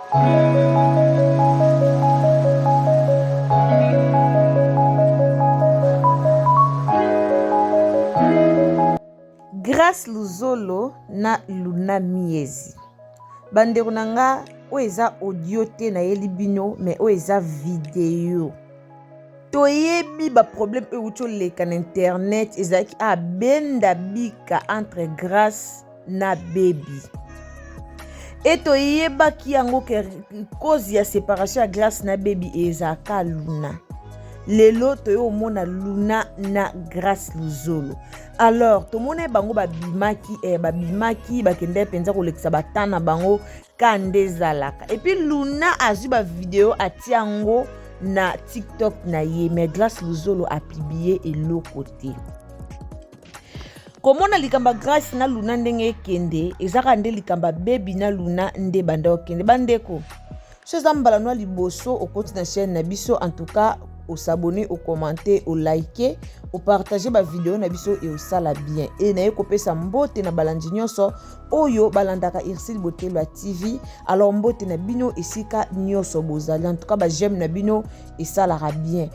Grace Luzolo na Luna Miezi. Bandeko na nga, oyo eza audio te nayeli bino, mais oyo eza video. Toyebi ba problème oyo euti oleka na internet ezalaki abenda bika entre Grace na Baby. E toyebaki yango ke cause ya separation ya Grace na Baby ezalaka Luna. Lelo toye omona Luna na Grace Luzolo. Alors tomona bango babimaki eh, babimaki bakendaki mpenza kolekisa ba temps na bango ka nde ezalaka. Et puis Luna azwi ba video atia yango na TikTok na ye, mais Grace Luzolo apublie eloko te. Komona likambo ya Grace na Luna ndenge ekende ezaka nde likambo ya Baby na Luna nde banda okende. Bandeko, so eza mbala nwa liboso okoti na chaîne na biso, en tout cas osabone, okommente, olike, opartage bavideo na biso e osala bien. E naye kopesa mbote na balandi nyonso oyo balandaka Ursule Botelwa TV. Alors mbote na bino esika nyonso bozali, en tout cas ba j'aime na bino esalaka bien.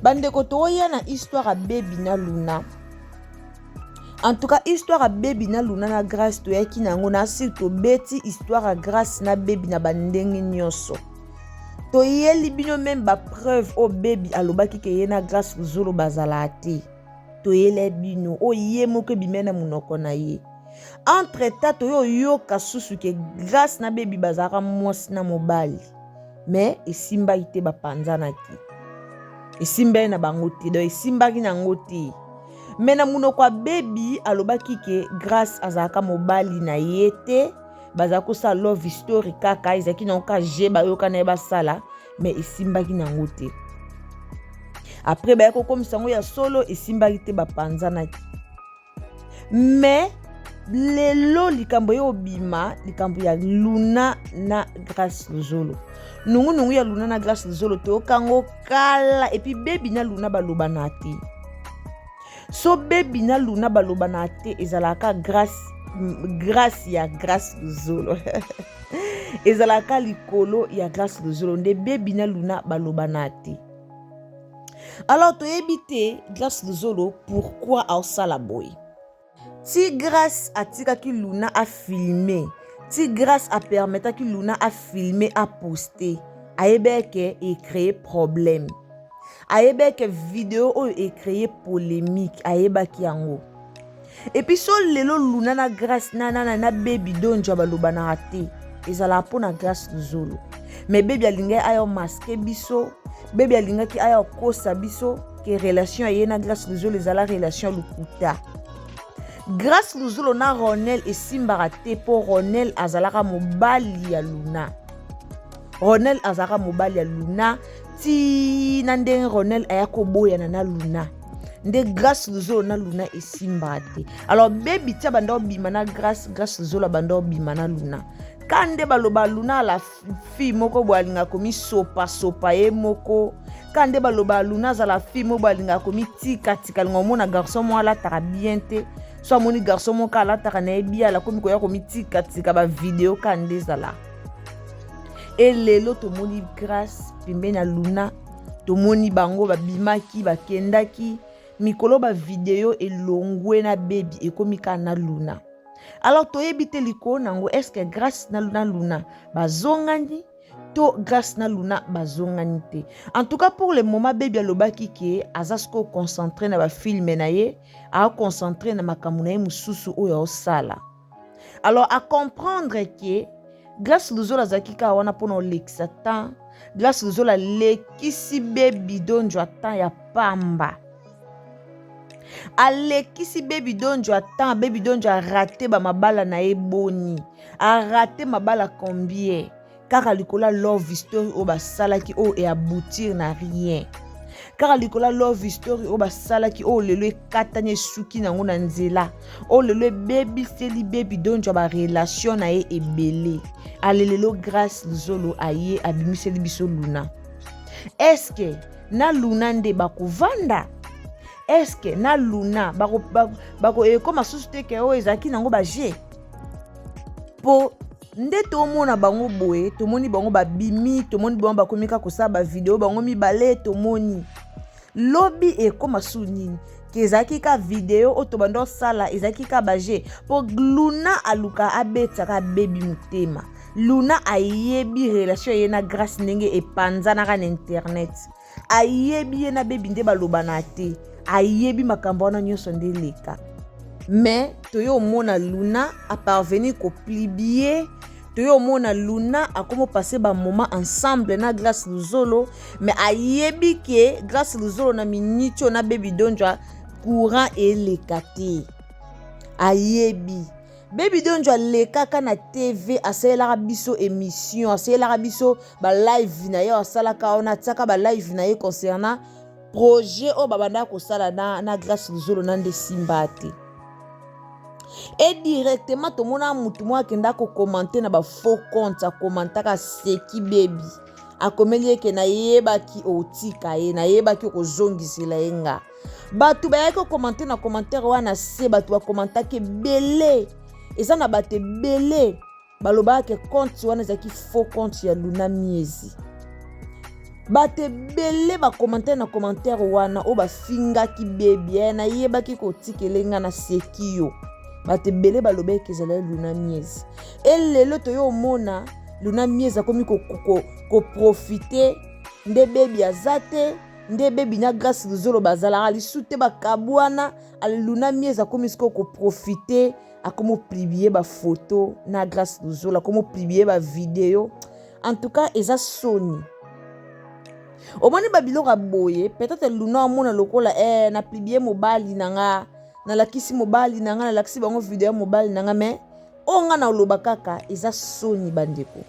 Bandeko, toya na histoire ya Baby na Luna. En tout cas histoire ya Baby na Luna na Grace toyaki na yango na sur tobeti histoire ya Grace na Baby na bandenge nyonso. Toyeli bino meme ba preuve oyo Baby alobaki ke ye na Grace Luzolo bazalaka te. Toyele bino oyo ye moko ebimai na monoko na ye. Entre temps toyo oyoka susu ke Grace na Baby bazalaka mwasi na mobali, mais esimbaki te, bapanzanaki, esimbaki na bango te, donc esimbaki na yango te. Mais na monoko ya Baby alobaki ke Grace azalaka mobali na ye te, bazalaki kosala love story kaka, ezalaki nango ka je bayoka na ye basala, mais esimbaki na yango te. Après bayaki kokomisa yango ya solo, esimbaki te, bapanzanaki. Mais lelo likambo ye obima, likambo ya Luna na Grace Luzolo, nungunungu ya Luna na Grace Luzolo toyokango kala. Et puis Baby na Luna balobana te, so Baby na Luna balobana te, ezalaka Grace, Grace ya Grace Luzolo ezalaka likolo ya Grace Luzolo nde Baby na Luna balobana te. Alors toyebi te Grace Luzolo pourquoi aosala boye. Ti Grace atikaki Luna afilme, ti Grace apermetaki Luna afilme aposte, ayebaki ke ecree problème, ayebaki ke video oyo ecree polémique, ayebaki yango. Et puis so lelo Luna na Grace na na na, na Baby Donja balobanaka te, ezalaka mpona Grace Luzolo. Mais Baby alingaki aya masque biso, Baby alingaki aya kosa biso ke relation ya ye na Grace Luzolo ezala relation lokuta. Grace Luzolo na Ronel esimbaka te mpo Ronel azalaka mobali ya Luna. Ronel azalaka mobali ya Luna ti na ndenge Ronel aya koboyana na Luna nde Grace Luzolo na Luna esimbaka te. Alors Baby tia banda obima na Grace, Grace Luzolo banda obima na Luna. Ka nde baloba Luna ala fille moko boye alingaka komisopasopa ye moko, ka nde baloba Luna azala fille moko boye alingaka komitikatika, alinga komona garçon moko alataka bien te, so amoni garçon moko alataka na ye bien akomi koya komitikatika bavideo, ka nde ezala. E lelo tomoni Grace pembeni ya Luna, tomoni bango babimaki bakendaki mikolo bavideo elongwe na Baby ekomi kaka na Luna. Alors toyebi te likolo nango, est-ce que Grace na, na Luna bazongani to Grace na Luna bazongani te. En tout cas pour le moment Baby alobaki ke aza sikoyo concentré na bafilme na ye, aconcentré na makambo na ye mosusu oyo aosala. Alors a comprendre ke Grace Luzolo azalaki kaka wana mpona olekisa temps. Grace Luzolo alekisi Baby Donjo temps ya pamba, alekisi Baby Donjo temps. Baby Donjo arate bamabala na ye boni, arate mabala combien kaka likolo ya love story oyo basalaki oyo eaboutir na rien, kaka likolo ya love story oyo basalaki oyo lelo ekatani esuki nango na nzela, oyo lelo ebebiseli Baby Donjo barelation na ye ebele. Ale lelo Grace Luzolo aye abimiseli biso Luna. Eske na Luna nde bakovanda? Eske na Luna bako ekoma susu te ke oyo ezalaki nango baje? Po Nde tomona bango boye, tomoni bango babimi, tomoni bango bakomi kaka kosala bavideo bango mibale, tomoni lobi ekoma su nini ke ezalaki ka video oyo tobanda osala ezalaki ka baje mpo Luna aluka abetaka abebi motema. Luna ayebi relation ye na Grace ndenge epanzanaka na internet, ayebi ye na bebi nde balobana te, ayebi makambo wana nyonso nde eleka. Mais toye omona Luna aparvenir koplibie, toye omona Luna akomo passer ba moment ensemble na Grace Luzolo, mais ayebi ke Grace Luzolo na miniti oyo na Baby Dondja courant eleka te, ayebi Baby Donjo alekaka na TV, asalelaka biso émission, asalelaka biso ba live na ye, asalaka wana, atiaka ba live na ye concernant projet oyo babandaka kosala na Grace Luzolo na nde simba te. Et directement tomona mutu moko akenda kokomante na ba faux compte, akomantaka seki Baby, akomeli ye ke nayebaki otika ye, nayebaki okozongisela ye nga. Bato bayaki kokomante na commentaire wana se, bato bakomantaki ebele, eza na bato ebele balobaka ke compte wana ezalaki faux compte ya Luna Miezi. Bato ebele bakomante na commentaire wana oyo bafingaki Baby, nayebaki kotikele nga na seki yo. Bato ebele balobaki ezalaki Luna Miezi. E lelo toyo omona Luna Miezi akomi koprofite nde Baby aza te, nde Baby na Grace Luzolo bazalaka lisu te, bakabwana. Luna Miezi akomi sikoyo koprofite, akomi opublie bafoto na Grace Luzolo, akomi opublie bavideo. En tout cas eza soni. Omoni babiloko ya boye, peut-être Luna amona lokola na publie mobali na nga, nalakisi mobali na nga, nalakisi bango video ya mobali na nga, mais oyo nga naloba kaka eza soni bandeko.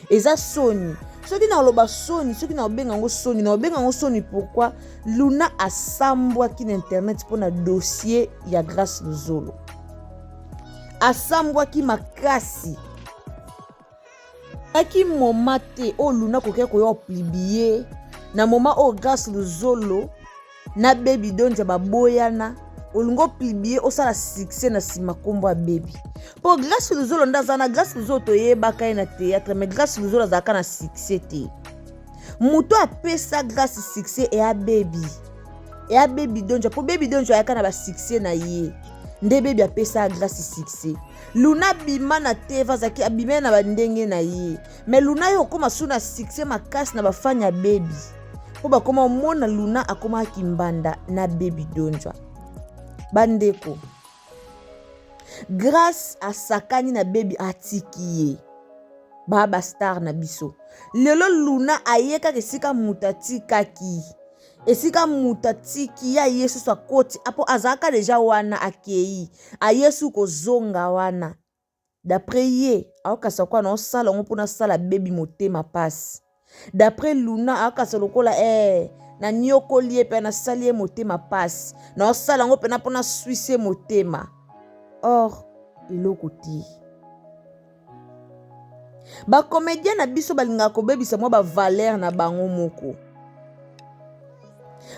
Eza soni. Soki naloba soni, soki naobenga yango soni, naobenga yango soni pourquoi Luna asambwaki na internet mpona dossier ya Grace Luzolo. Asambwaki makasi. Aki moma te oyo Luna koki koya opublie na moma oyo Grace Luzolo na Baby Donja baboyana, olingi opublie osala succès na nsima nkombo ya Baby. Mpo Grace Luzolo nde aza na Grace Luzolo toyebaka ye na théâtre, mais Grace Luzolo azalaka na succès te. Moto apesa Grace succès eya Baby, eya Baby Donja, mpo Baby Donja ayaka na ba succès na ye nde Baby apesa Grace succès. Luna abima na TV, azalaki abima na bandenge na ye, mais Luna ye okoma su na succès makasi na bafani ya Baby, mpo bakoma omona Luna akomaka kimbanda na Baby Donja. Bandeko, Grace asakani na Baby atiki ye, ba ba star na biso. Lelo Luna aye kaka esika moto atikaki, esika moto atiki ya ye susu akoti, apo azalaka deja wana akei, aye su kozonga wana. D'après ye aokasa kwa na osala yango mpona asala Baby motema pasi. D'après Luna aokasa lokola na nyokoli ye mpe nasali ye motema pasi, na osala yango mpena mpona swise motema. Or eloko te. Ba comédien na biso balingaka kobebisa mwa ba valeur na bango moko.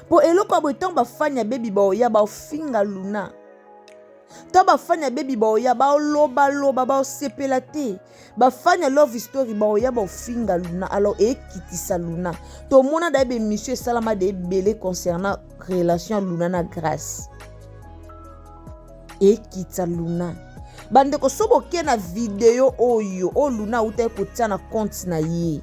Po eloko ya boye ntango bafani ya Baby baoya baofinga Luna, to bafani ya Baby baoya baolobaloba baosepela te, bafani ya Love Story baoya baofinga Luna, alors ekitisa Luna. Tomona da émission esalama de ebele concernant relation ya Luna na Grace, ekitisa Luna. Bandeko, so boke na video oyo oyo Luna autaki kotia na compte na ye,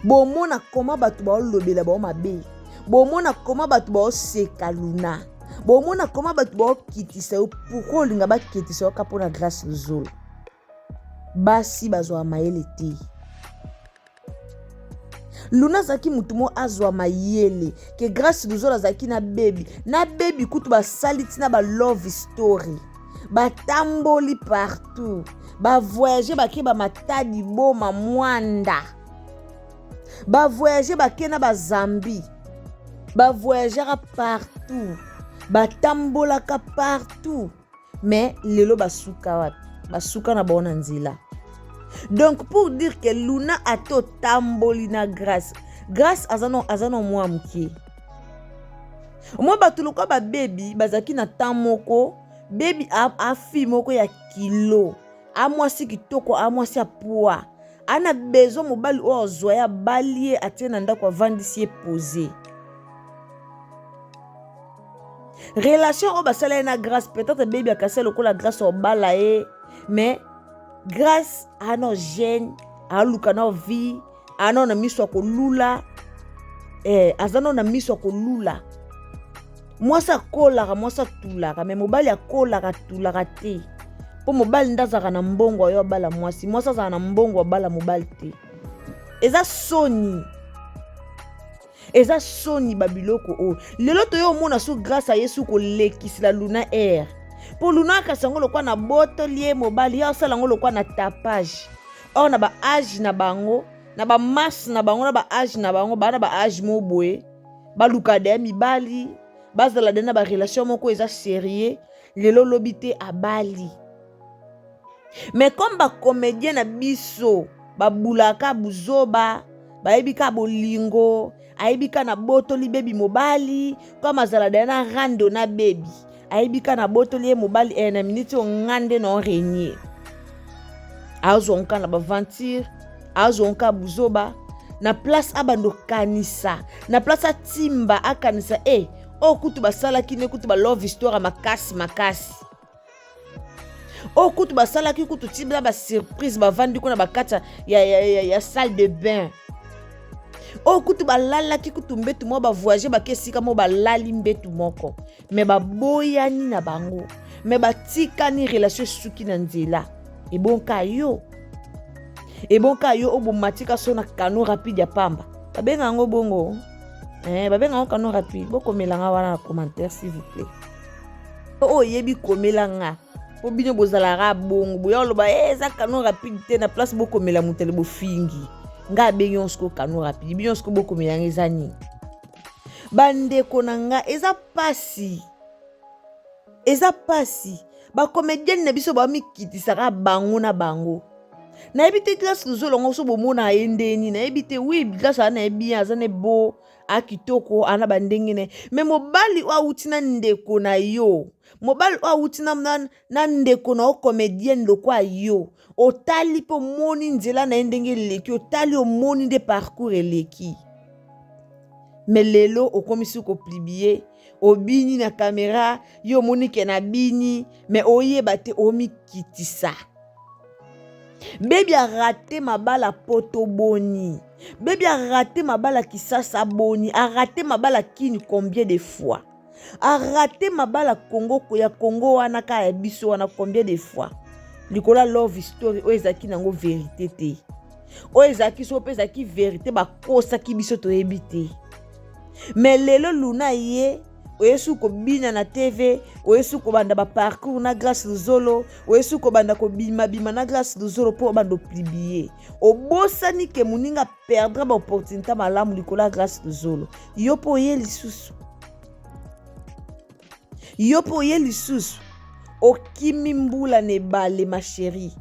bomona koma bato baolobela bao mabe, bomona koma bato baoseka Luna, bomona koma bato baokitisa yo. Pourquoi olinga bakitisa yo ka mpona Grace Luzolo? Basi bazwa mayele te. Luna azalaki mutu mo azwa mayele ke Grace Luzolo azalaki na Baby, na Baby kutu basali ntina ba love story, batamboli partout, bavoyage bake ba Matadi, Boma, Mwanda, bavoyage bake na bazambi, bavoyageaka partout, batambolaka partout. Mais lelo basuka wapi? Basuka na bango na nzela. Donc pour dire que Luna ato tamboli na Grace, Grace aza na mwa moke. Mwa bato lokola babebi bazalaki na temps moko. Bebi a fille moko ya kilo, amwasi kitoko, amwasi ya poids, ana besoin mobali oyo azwa ye, abali ye, atie na ndako, avandisi ye, pose relation oyo basala ye na Grâce. Peut-être Bebi akasi lokola Grâce obala ye, mais Grâce ana jeune, aluka na vie, ana na miso ya kolula, aza nano na miso ya kolula. Mwasi akolaka, mwasi atulaka, mais mobali akolaka, atulaka te, mpo mobali nde azalaka na mbongo ayo abala mwasi. Mwasi azalaka na mbongo abala mobali te. Eza soni, eza soni babiloko oyo lelo toyo omona. So Grâce a Yesu kolekisela Luna air, mpo Luna akasi yango lokwa na botoli ye mobali, ye asala yango lokwa na tapage. Or na baage na bango, na bamasse na bango, na baage na bango, baa na baage mo boye, baluka deya mibali, bazala de na barelation moko eza sérieux. Lelo lobi te abali. Mais comme bacomédien na biso babulaka buzoba, bayebi ka bolingo, ayebi ka na botoli Bebi mobali, comme azala deya na rando na Bebi, ayebi ka na botoli ye mobali, na miniti oyo nga nde na orenie, azwa nka na baventure, azwa nka buzoba. Na place abanda okanisa, na place atimba akanisa, oyo kutu basalaki ne kutu balove histoire ya makasi makasi, oyo kutu basalaki kutu tibela basurprise, bavandi kuna bakati ya salle de bain, oyo kutu balalaki kutu mbetu moko, bavoyage, bake esika moko, balali mbetu moko, mais baboyani na bango, mais batikani, relation esuki na nzela. Ebonka yo, ebonka yo oyo bomatika so na canot rapide ya pamba, babenga yango bongo, babenga yango canot rapide. Bokomelanga wana na commentaire, s'il vous plaît. Oyo oyebi, komela nga, mpo bino bozalaka bongo, boya oloba eza canot rapide te. Na place bokomela motele, bofingi nga, abengi yango sikoyo canot rapide. Bino sikoyo bokomela yanga eza nini? Bandeko na nga, eza pasi, eza pasi. Bacomédienne na biso bamikitisaka bango na bango. Nayebi te Grâce Luzolo so bomona ye ndeni, nayebi te. Oui, Grâce aza na ye bien, aza ne bo akitoko, ana bandenge ne, mais mobali oyo awuti na ndeko na yo, mobali oyo awuti na ndeko na yo comédienne lokwa yo, otali mpe omoni nzela na ye ndenge eleki, otali, omoni nde parcours eleki, mais lelo okomisi kopublier, obini na caméra, yo omoni ke na bini, mais oyeba te, omikitisa. Bebi arate mabala poto boni? Bebi arate mabala Kisasa boni? Arate mabala Kini combien de fois? Arate mabala Congo, ya Congo wana kaka ya biso wana, combien de fois? Likolo ya love story oyo ezalaki nango vérité te, oyo ezalaki so mpe ezalaki vérité, bakosaki biso, toyebi te. Mais lelo Luna ye oyesi kobina na TV, oyesi kobanda baparcours na Grâce Luzolo, oyesi kobanda kobimabima na Grâce Luzolo mpo obanda opublier, obosani ke moninga perdre baopportunité malamu likolo ya Grâce Luzolo. Yo mpo oye lisusu, yo mpo oye lisusu, okimi mbula na ebale, ma chérie.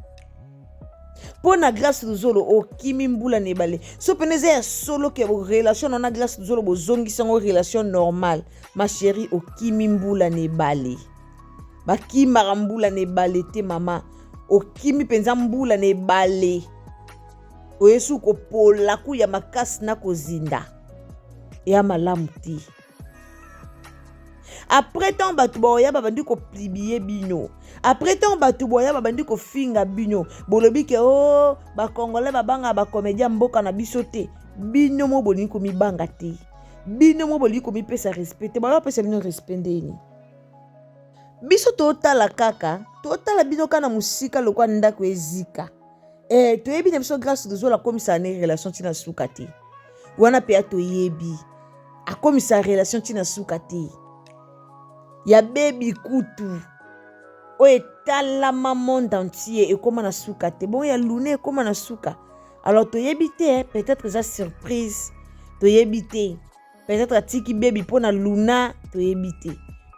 Mpo na Grâce Luzolo okimi mbula na ebale. So pene eza ya solo ke relation na na Grâce Luzolo bozongisi yango relation normale, ma chérie, okimi mbula na ebale. Bakimaka mbula na ebale te, mama. Okimi mpenza mbula na ebale, oyesi kopola kuya makasi na kozinda eya malamu te. Après ntango bato baoya babandi kopublier bino, après ntango bato boya babandi kofinga bino, bolobi ke o oh, bacongolais babangaka bacomédien mboka na biso te. Bino mo bolingi komibanga te, bino mo bolingi komipesa respect te. Baya bapesa bino respect ndeni? Biso totala kaka, totala bino kaka na mosika lokwa ndako ezika. Toyebi na biso Grâce Luzolo akomisa ne relation ntina suka te. Wana mpe ya toyebi akomisa relation ntina suka te. Ya Bebi kutu oyo etalama monde entier ekóma na suka te, bongo ya Luna ekóma na suka. Alors toyebi te, peut-être eza surprise, toyebi te. Peut-être atiki Bebi mpo na Luna, toyebi te.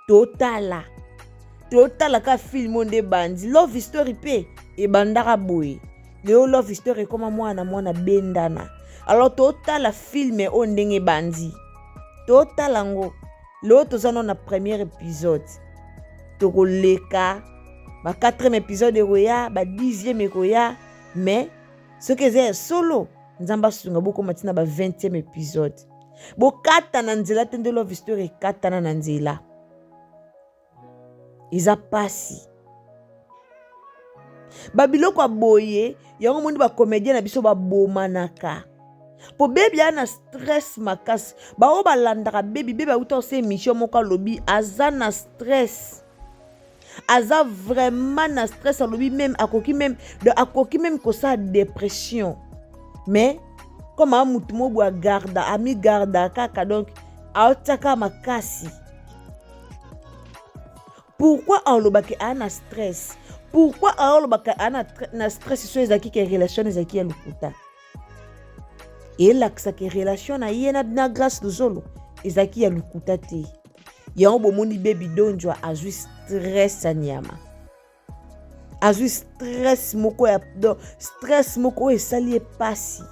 Totala, totala ka film oyo nde ebandi. Love story mpe ebandaka boye, lelo love story ekóma mwana mwana bendana. Alors totala film oyo ndenge ebandi, totala yango. Lelo toza nano na premier épisode. Tokoleka ba 4e épisode ekoya, ba 10e ekoya, mais soki eza ya solo Nzambe asunga bokoma ntina ba 20e épisode. Bokata na nzela te nde love story ekatana na nzela. Eza pasi. Ba biloko ya boye yango omoni ba comedien na biso babomanaka po bebi aa na stress makasi. Baoyo balandaka bebi, bebi awuta kosala emission moko alobi aza na stress, aza vraiment na stress, alobi meme akoki meme donc akoki meme kosala depression, mais comme aa mutu moko boye agarda amigarda kaka donc aotiaka makasi. Pourquoi alobaki aa na stress? Pourquoi alobaka aa na stress so ezalaki ke relation ezalaki ya lokuta? Elakisaka relation na ye na Grace Luzolo ezalaki ya lokuta te. Yango bomoni Baby Dondjwa azwi stress ya nyama, azwi stress moko ya do, stress moko oyo esali ye pasi.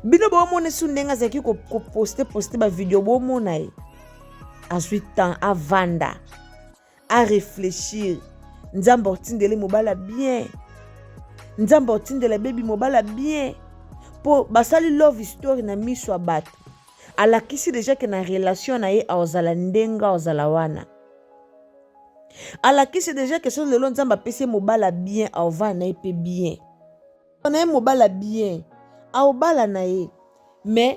Bino bomona esu ndenge azalaki koposte poste ba video, bomona ye azwi temps avanda a réfléchir. Nzambe otindele mobala bien, Nzambe otindela bebi mobala bien, po basali love story na miso ya bato. Alakisi deja ke na relation na ye aozala ndenge aozala wana. Alakisi deja ke soki lelo Nzambe apesi ye mobala bien, aovanda na ye pe bien. Na ye mobala bien, aobala na ye. Mais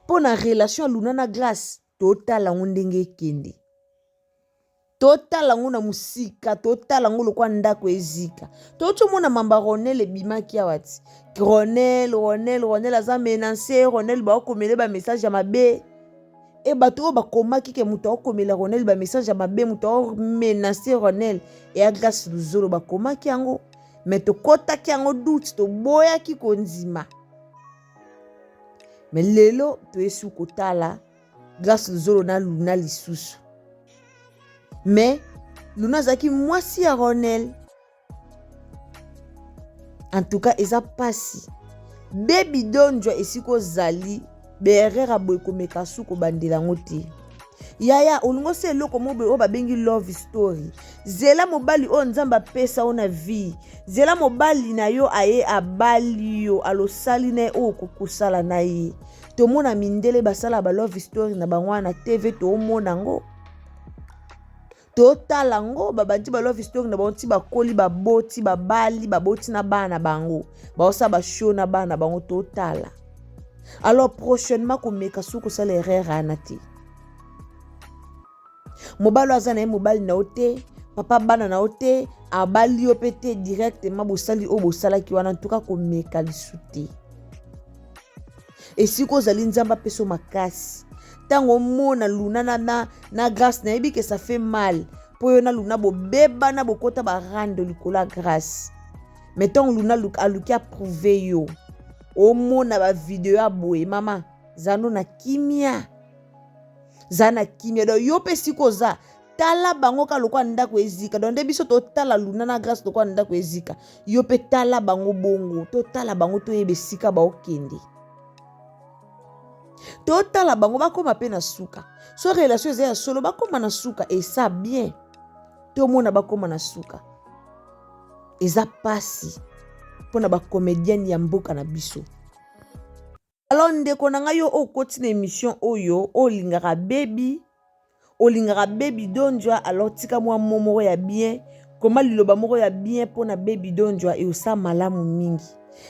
po na relation ya Luna na Grace, totala yango ndenge ekende. Totala yango na mosika, totala yango lokola ndako ezika. Touti omona mamba Ronel ebimaki awa ti. Ronel, Ronel, Ronel aza menance, Ronel baokomele ba message ya mabe. E bato oyo bakomaki ke moto aokomela Ronel ba message ya mabe, moto aomenase Ronel eya Grace Luzolo, bakomaki yango. Mais tokotaki yango doute, toboyaki kondima. Mais lelo toyesi kotala Grace Luzolo na Luna lisusu. Mais Luna azalaki mwasi ya Ronel. En tout cas eza pasi. Baby Dondjwa esika ozali berere ya boye komeka su kobandela yango te. Yaya olingi osala eloko moko boye oyo babengi love story. Zela mobali oyo Nzambe apesa yo na vie. Zela mobali na yo aye abali yo alosali na ye oyo okoki kosala na ye. Tomona mindele basala ba love story na bango wana na TV, toomona yango, totala yango, babandi ba love story na bango ti bakoli, baboti, babali, baboti na bana na bango, baosala ba show na bana na bango, totala. Alors prochainement komeka soki kosala erreur wana te. Mobali oyo aza na ye mobali na yo te, papa bana na yo te, abali yo pe te directement, bosali oyo bosalaki wana, ntuka komeka lisu te. Esika ozali Nzambe apesa yo makasi. Ntango omona Luna na Grace, nayebi ke ça fait mal mpo yo na Luna bobebana, bokota barando likolo ya Grace. Mais ntango Luna aluki approuve yo, omona ba video ya boye, mama zano na kimia, za na kimia. Donc yo mpe sika oza tala bango ka lokola ndako ezika. Donc nde biso totala Luna na Grace lokola ndako ezika, yo mpe tala bango bongo, totala bango toyeba esika baokende, totala bango bakoma mpe na suka. So relation eza ya solo, bakoma na suka esa bien, tomona bakoma na suka. Eza pasi mpona bacomédienne ya mboka na biso. Alors ndeko na ngai yo oyo okoti na émission oyo, olingaka baby, olingaka Baby Dondjwa, alors tika mwa mot moko ya bien, koma liloba moko ya bien mpona Baby Dondjwa, eosa malamu mingi.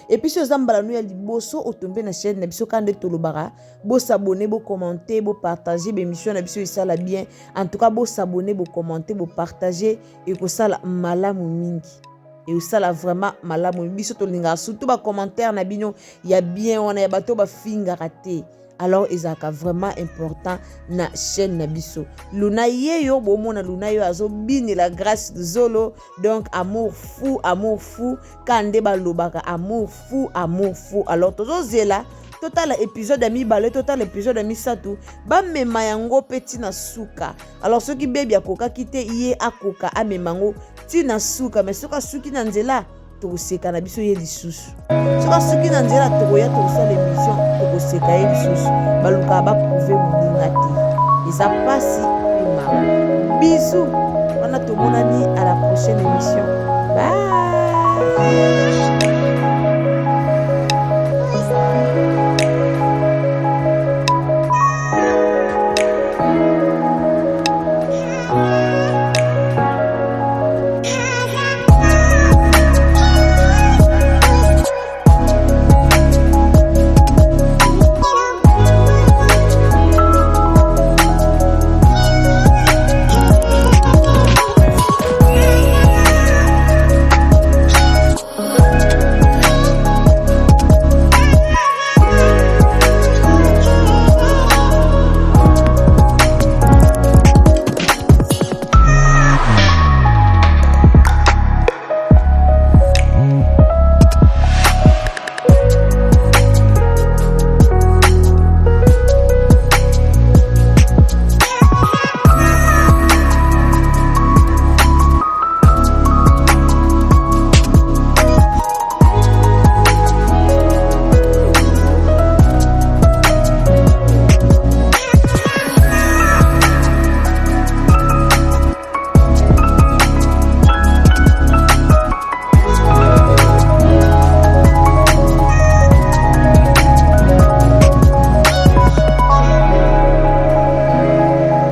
Et puis soki oza mbala no ya liboso otombe na chaîne na biso, kaka nde tolobaka bosabone, bokommente, bopartage baémission na biso esala bien. En tout cas bosabone, bokommente, bopartage, ekosala malamu mingi, ekosala vraiment malamu. Biso tolingaka surtout ba commentaire na bino ya bien wana ya bato bafingaka te. Alors ezalaka vraiment important na chaîne na biso. Luna yeyo bomona Luna yo azobinela Grace Luzolo, donc amour fou, amour fou, ka nde balobaka amour fou, amour fou. Alors tozozela totala épisode ya mibale, totala épisode ya misato, bamema yango mpe ntina suka. Alors soki bebi akokaki te, ye akoka amema yango ntina suka, mais soki asuki na nzela tokoseka na biso ye lisusu. Soki asuki na nzela tokoya tokosala émission, tokoseka ye lisusu. Balukaka baprouve moninga te, eza pasi mpe mawa. Bisous. Wana tomonani à la prochaine émission. Bye.